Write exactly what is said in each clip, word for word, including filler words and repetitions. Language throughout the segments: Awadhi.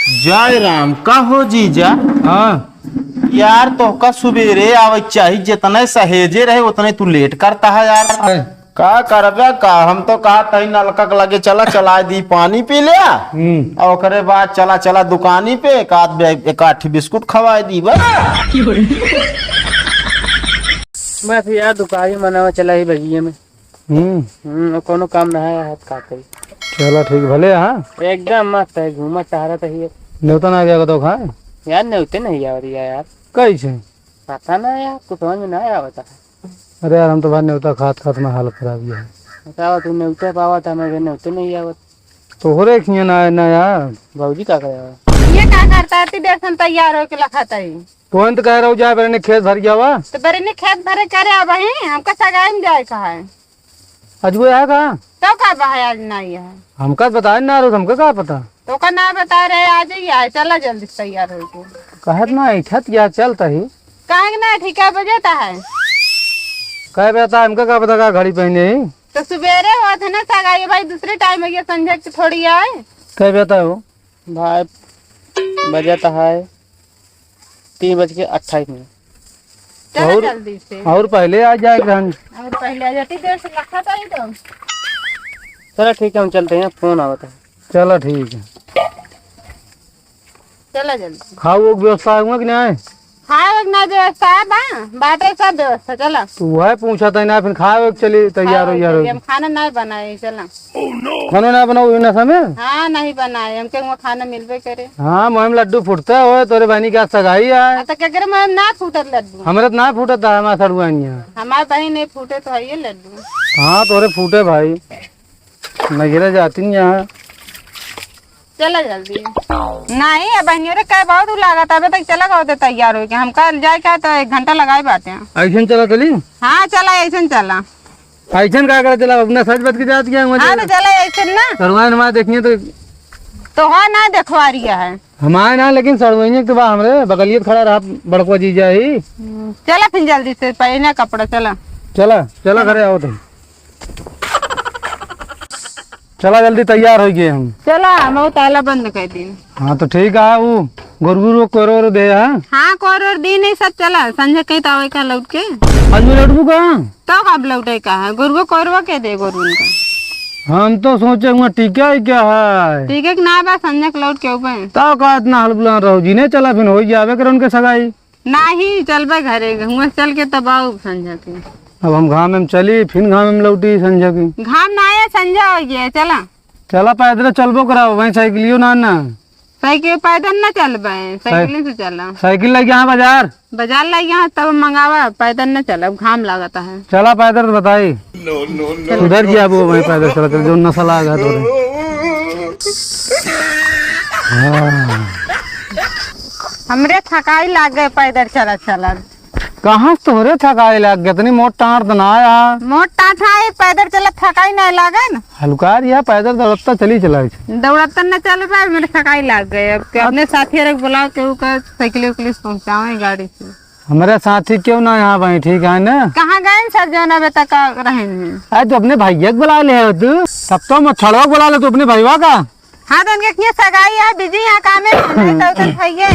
जय राम, का हो जीजा? हाँ। यार, तोहका सुबेरे आवे के चाही, जितने सहेजे रहे, उतने तू लेट करता है यार। अरे। का करबे का, हम तो कहा तही नलका के लगे चला, चला दी, पानी पी लिया। हम्म। और ओकरे बाद चला, चला दुकानी पे, एक आध बे-, एक आध ठे बिस्कुट खवाए दी बस। बस यार, दुकानी मनावे चला ही बगिया में। हम्म। हम्म, और कोनो काम ना है, हाथ का करी। चला ठीक, भले, हाँ। एकदम मस्त है, घूमत टहरत ही है। नेवता ना गया तो खाए? यार, नेवते नहीं आवत यार। कैसे? पता ना यार, कुछ समझ में ना आवत है। अरे यार, हम तो भाई नेवता खात खात में हालत खराब ही है। बतावा, तू नेवते पावत है, हमें नेवते नहीं आवत। तोहरे खिया ना, ना यार। भौजी का करे? ये का करता है? इतनी देर से हम तैयार होके लखाता ही। कौन तो कह रहा हूँ, जा बरे ने खेत भर गया हुआ। तो बरे ने खेत भरे करे अब ही, हमका सगाई में जाए कहा है। आज वो आया कहाँ? तो का बा है, आज ना आया है। हमका बताए ना रहो, हमका का पता? तो का ना बता रहे, आ जाइए, आए, चला जल्दी से तैयार हो के। कहत ना, ऐठत या चलता ही। काहे के ना, ठीक है, बजे ता है। कह बेटा, हमका का पता का घड़ी पहने ही? तो सुबेरे होत है ना सगाई भाई, दूसरे टाइम है, ये संझा के थोड़ी आए। कह बेटा हो? भाई, बजे ता है। तीन बज के अट्ठाईस मिनट। चलो और, जल्दी से। और पहले आ जाए रहन। और पहले आ जाती, देर से लखा था ही तो। चलो ठीक है, हम चलते हैं, फोन आवत है। चलो ठीक है। चलो जल्दी। खाओ, वो व्यवस्था हुआ कि नहीं? खाए वाए के ना व्यवस्था है बा, बाटे सब व्यवस्था, चलो। तू है पूछा था ना, फिर खाए वाए के चली, तैयार हो, यार हो। हम खाना नहीं बनाए, चलो। खाना ना बनाओ, ये नशा में? हाँ, नहीं बनाए, हमके वहाँ खाना मिलबे करे। हाँ, मुँह में लड्डू फूटता है, ओए, तोरे बहनी का सगाई है। आ, तो केकरे मुँह में ना फूटत लड्डू? हमरे तो ना फूटत है, हमारे सड़ुआनिया। हमारे बहन नहीं फूटे तो है ये लड्डू। हाँ, तोरे फूटे भाई, नगेरा जाती नहीं यहाँ। चला जल्दी। नहीं, अब बहनियों रे कहे बहुत उ लागत, अबे तक चला गओ ते तैयार हो के। हमका जाए का तो एक घंटा लगाए बाटे। ऐसन चला चली? हाँ, चला, ऐसन चला। ऐसन का करे चला, अपना सज बज के जात गया, हाँ, तो चला ऐसन ना। सड़ुआइन हमारे देखिए तो। तो हाँ ना, देखवा रही है। हमारे ना, लेकिन सड़ुआइन के तो बा हमरे बगलिए खड़ा रहा, बड़को जीजा ही। हम्म, चला फिर जल्दी से, पहना कपड़ा, चला। चला, चला घरे आओ तुम। चला जल्दी तैयार हो गए हम। चला, हम वो ताला बंद कर दी। हाँ तो ठीक है, वो गोरगुरु कोरो दे है। हाँ, कोरो दी नहीं सब, चला संझा कहीं तो आवे का लौट के। आज मैं लौटबू का? तो कब लौटे का है? गोरुआ कोरवा के दे, गोरुअन का। हम तो सोचे हुआ टीका ही क्या है? टीके के ना बा, संझा के लौट के ऊपर। तो का इतना हलबुला रहो जी, नहीं चला फिर हो जावे कर उनके सगाई। नाही, चलबे घरे, हुआं से चल के तब आऊ संझा के। अब हम घाम में चली, फिर घाम में लौटी संझा के। घाम ना आया, संझा हो गया, चला। चला पैदल चलबो कराओ, वहीं साइकिलियो ना, ना। साइकिल पैदल ना चलबे, साइ-, साइकिल से चला। साइकिल लग यहाँ बाजार। बाजार लग यहाँ तब मंगावा, पैदल ना चला, घाम लागता है। चला पैदल तो बताई। सुधर गया वो, वहीं पैदल चला चल, जो नशा लाग है तोरे। हाँ। हमरे थकाई लाग गए पैदल चलत चलत। कहाँ से तोहरे थकाई लाग गए? इतनी मोट टाँट तो ना आया। मोट टाँट है, पैदल चलत थकाई नहीं लागे न। हल्का रिया, पैदल दौड़ता चली चला। दौड़ता न चल पाए, मेरे थकाई लाग गए। अब के अपने साथी रे बुलाओ, केहू का साइकिल उकिल से पहुँचावे गाड़ी से। हमारे साथी क्यों ना यहाँ बैठी, ठीक है ना? कहाँ गए न सब जन अबे तक रहें हैं? अरे तो अपने भैया के बुला ले हो तू, तब तो मच्छड़वा के बुला ले तू अपने भैया का। हाँ, तो उनके किए सगाई है, busy यहाँ काम है, नहीं तो उधर भैया।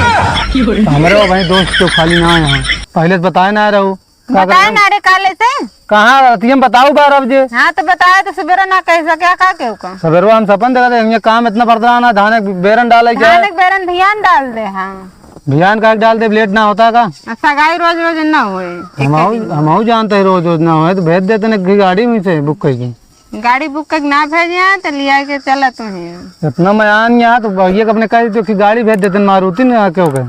तो हमरे वो भाई दोस्त तो खाली ना है यहाँ। पहले तो बताए ना रहो। का बताए करना? ना रे, काले से। कहाँ रहती हम बताओ बारह बजे। हाँ, तो बताए तो सुबेरे ना कह सके, का के का? सुबेरे हम सपन देखा थे, ये काम इतना बरदराना, धान एक बेरन डाले क्या धान है? एक बेरन भियान डाल दे, हाँ। भियान का डाल दे, लेट ना होता का? आ, सगाई रोज रोज ना होए। हम आऊ, हम आऊ जानते हैं रोज रोज ना होए, तो भेज देते ना गाड़ी में से बुक करके। गाड़ी बुक करके ना भेजे हैं, तो लिया के चला तू ही। इतना मयान यहाँ तो भैया के अपने कह दो कि गाड़ी भेज देते मारुति ने आके हो गए।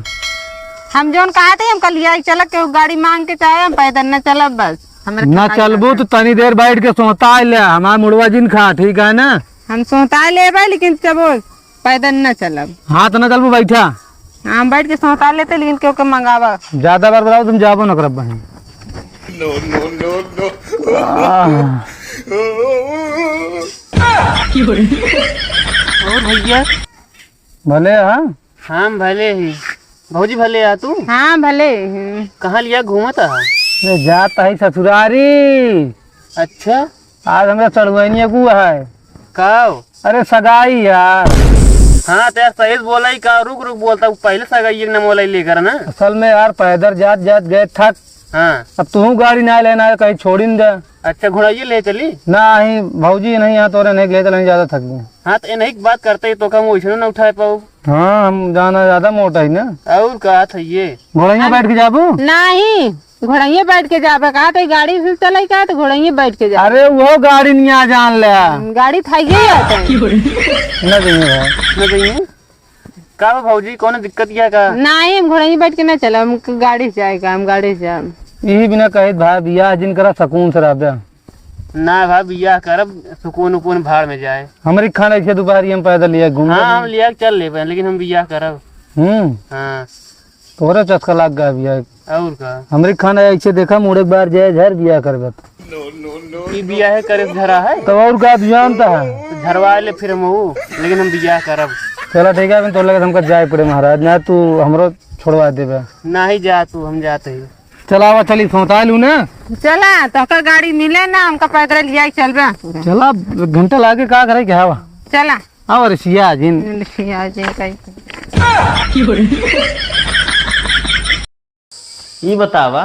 हम जौन कहा थे, हमका लिया के चला, केहू गाड़ी मांग के चाहे, हम पैदल न चलब बस। हमरे ना खाली चलबो जाना। तो तनी देर बैठ के सोता ले, हमार मुड़वा जिन खा, ठीक है ना? हम सोता ले भाई, लेकिन चबो पैदल न चलब। हाँ, तो न चलबू, बैठा। हाँ, बैठ के सोता लेते, लेकिन केहू के मंगावा। ज्यादा बार बुलाओ, तुम जाबो न करब बहन। No, no, no, no। आह। और भैया? भले, हाँ? हाँ, भले ही। भौजी, भले आ तू? हाँ, भले ही। कहाँ लिया घूमत आ? अरे, जात है ससुरारी। अच्छा। आज हमरा सड़ुआइनिया को है। का हो? अरे सगाई यार। हाँ, तो यार, सही से बोला ही का, रुक, रुक बोलता, वो पहले सगाई एक न मोलाई लेकर ना। असल में यार, पैदल जात, जात गए थक। हाँ। अब तू गाड़ी ना लेना है, कहीं छोड़ी न दे। अच्छा, घोड़ाइये ले चली? ना, ही भौजी नहीं, यहाँ तोरे नहीं ले चलें, ज्यादा थक गए। हाँ, तो इन्हीं की बात करते ही तो हम वैसे ना उठाए पाऊ। हाँ, हम जाना ज्यादा मोटा ही ना। और का था ये? घोड़ाइये हम बैठ के जाबू? नहीं। घोड़ाइये बैठ के जाबे का, तो गाड़ी से चले का, तो घोड़ाइये बैठ के जाबे। अरे, वो गाड़ी नहीं आ जान ले। हम्म, गाड़ी था ये आता है। न देंगे भाई। न देंगे? का बा भौजी, कौनो दिक्कत या का? नहीं, हम घोड़ाइये बैठ के ना चला, हम गाड़ी से जाए का, हम गाड़ी से जाए। यही बिना कहित भाई, बियाह जिन करा, सुकून से रहबे। ना भाई, बियाह करब, सुकून उकून भाड़ में जाए। हमरी खान ऐसे दोपहरी हम पैदल लिया घूम हाँ, लेबे। हम लिया के चल लेबे, लेकिन हम बियाह करब। हम्म। हाँ। तोरे चस्का लाग गया बियाह। और का? हमरी खान ऐसे देखा, मुड़े एक बार जाए झर बियाह करबे तो। ई बियाह करे से झरा है? तो और का, अभियान तो है। तो झरवा ले फिर हम वो, लेकिन हम बियाह करब। चला ठीक है, अभी तो लगे हमका जाए पड़े महाराज, ना तू हमरो छोड़वा देबे। नहीं जा तू, हम जाते ही। चला आवा, चली सोता लू ना। चला, तो का गाड़ी मिले ना, हमका पैदल लिया के चलबे। चला, एक घंटा लागे का करे के हवा। चला। अब रिसिया जिन। रिसिया जिन कहीं। ई बतावा,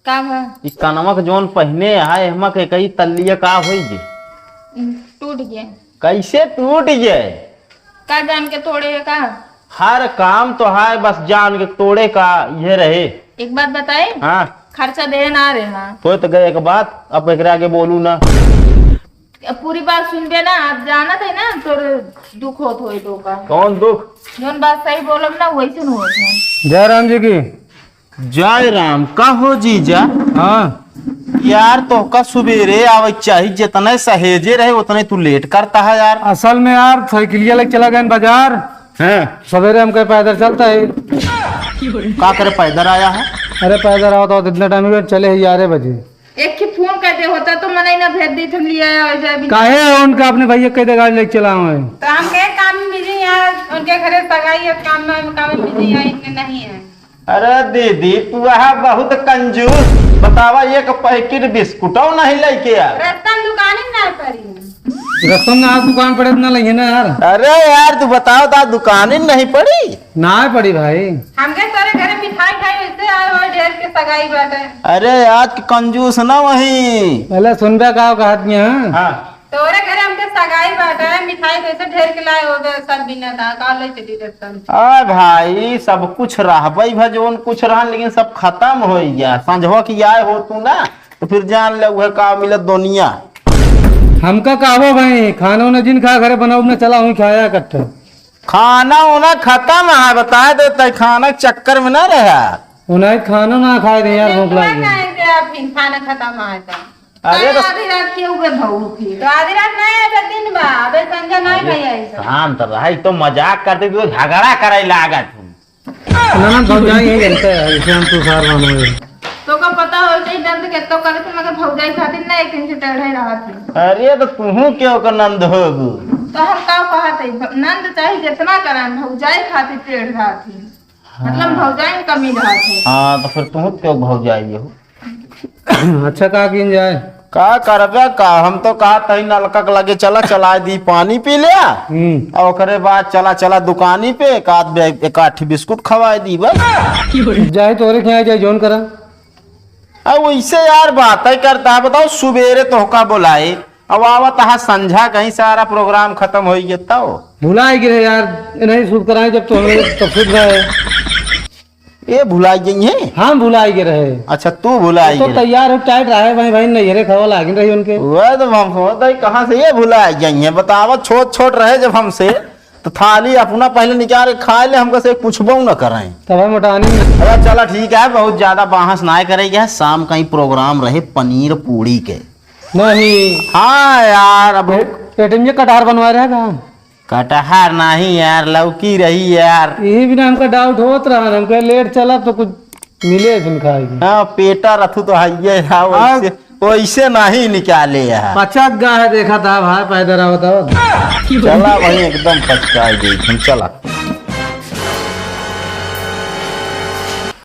का बा? ई कनवा के जौन पहिने है, एहमा के कई तल्लिया का होई जे? टूट गया। कैसे टूट गए? का जान के तोड़े है का? हर काम तो है, बस जान के तोड़े का ये रहे। एक बात बताए? हाँ। खर्चा दे ना रहे हाँ। तो, तो गए एक बात, अब एकरे आगे बोलू ना। अब पूरी बात सुनबे ना, आप जानत है ना, तोर दुख होत होई तो का। कौन दुख? जौन बात सही बोलब ना, वैसे न होत है। जय राम जी की। जय राम, का हो जीजा? हाँ। यार, तोहका सुबेरे आवे के चाही, जितने सहेजे रहे, उतने तू लेट करता है यार। असल में यार, साइकिलिया लेके चला गए बाजार। हाँ। सवेरे हम कहे पैदल चलता है। का करे पैदल आया है? अरे पैदल आओ तो इतना टाइम हो गया, चले ही ग्यारह बजे। एक ही फोन कर दे होता तो मनई ना भेज दी, हम लिए आया हो जाए बिना। काहे उनका अपने भैया कह दे गाड़ी लेके चला आवे? तो हम कहे काम में बिजी हैं, उनके घरे सगाई है, काम में, काम में बिजी हैं, इतने नहीं है। अरे दीदी, तू है बहुत कंजूस। बतावा, एक पैकेट बिस्कुटो नहीं लेके आ। रस्ता में दुकान ही ना पड़ी। रस्ता में आज दुकान पड़े ना लगे ना यार। अरे यार, तू बताओ, ता दुकान ही नहीं पड़ी। ना पड़ी भाई। हमके तोरे घरे मिठाई खाई, वैसे आए हो ढेर के सगाई बाटे। अरे आज के कंजूस ना वही। पहले सुनबे का कहत हैं? हाँ। तोरे घरे हमके सगाई बाटे, मिठाई कैसे ढेर के लाए हो गए, सब बिना था, का ले चली रतन? आ भाई, सब कुछ रहबई भा जौन कुछ रहन, लेकिन सब खत्म हो गया। संझवा की आए हो तू ना, तो फिर जान ले उहे का मिलत दुनिया। हमका कहबो भाई, खाना उना जिन खा घरे बनाओ ना, चला हुई खाया इकट्ठे। खाना उना खत्म है, बताए दे तै खाना के चक्कर में ना रहा। उन्हें खाना ना खाए दे यार, भूख लगी। खाए दे आप फिर खाना खत्म है तो। अरे तो आधी रात के हुए भऊ फिर। तो आधी रात नहीं आए तो दिन बा, अबे संजय नहीं भैया ऐसा। शांत रहा, ई तो मजाक करते, तू झगड़ा करे लागत हूँ। ना, ना, भौजाई यही जनता है, जैसे हम तुषार मानो है। तो का पता हो कि नंद के तो करे थे, मगर भौजाई खातिर ना एक इंच टेढ़े रहा थे। अरे तो तुहू क्यों का नंद होगू? तो हम का कहत है, भ-, नंद चाहे जितना करन, भौजाई खातिर टेढ़ रहा थे। हाँ। मतलब भौजाई में कमी रहा थे। हाँ, तो फिर तुहू क्यों भौजाई हो? अच्छा, का कीन जाए? का करबे का? हम तो कहा तही नलका के लगे चला, चलाए दी, पानी पी लिया। हम्म। और ओकरे बाद चला, चला दुकानी पे, एक आध बे-, एक आध बिस्कुट खवाए दी, बस। जाए तोरे के यहाँ जाए, जौन करा। अब वैसे यार बातें करता है, बताओ, सुबेरे तोहका बुलाए, अब आवत हा संझा कहीं सारा प्रोग्राम खत्म हो गया, तब भुलाई गिरे यार, नहीं शुभ कराए जब तो हमें तब शुभ रहे। ये भुलाई गई है? हम भुलाई गए रहे। अच्छा, तू भुलाई तो गए। तैयार हो, टाइट रहे भाई, भाई, नैहरे खवा लागिन रही उनके। वह तो हम समझते हैं, कहाँ से ये भुलाई गई है? बतावा, छोट छोट रहे जब हमसे, तो थाली अपना पहले निकाल के खा ले, हमको से पूछबो न करें। तब हम उठानी। अरे चला, ठीक है, बहुत ज्यादा बहस ना करे, क्या शाम का ही प्रोग्राम रहे पनीर पूड़ी के। नहीं। हाँ यार, अब ए-, एटीएम के कटहर बनवा रहे का? कटहर नहीं यार, लौकी रही यार। यही बिना हमका डाउट होत रहा, हम कहे लेट चला तो कुछ मिले फिर खाएगी। हाँ, पेटा रथु तो हइये है, हाँ। वैसे, वैसे नहीं निकाले है। पचक गा है, देखा था भाई, पैदल आवत आवत। चला भाई, एकदम पचकाई गई थी, चला।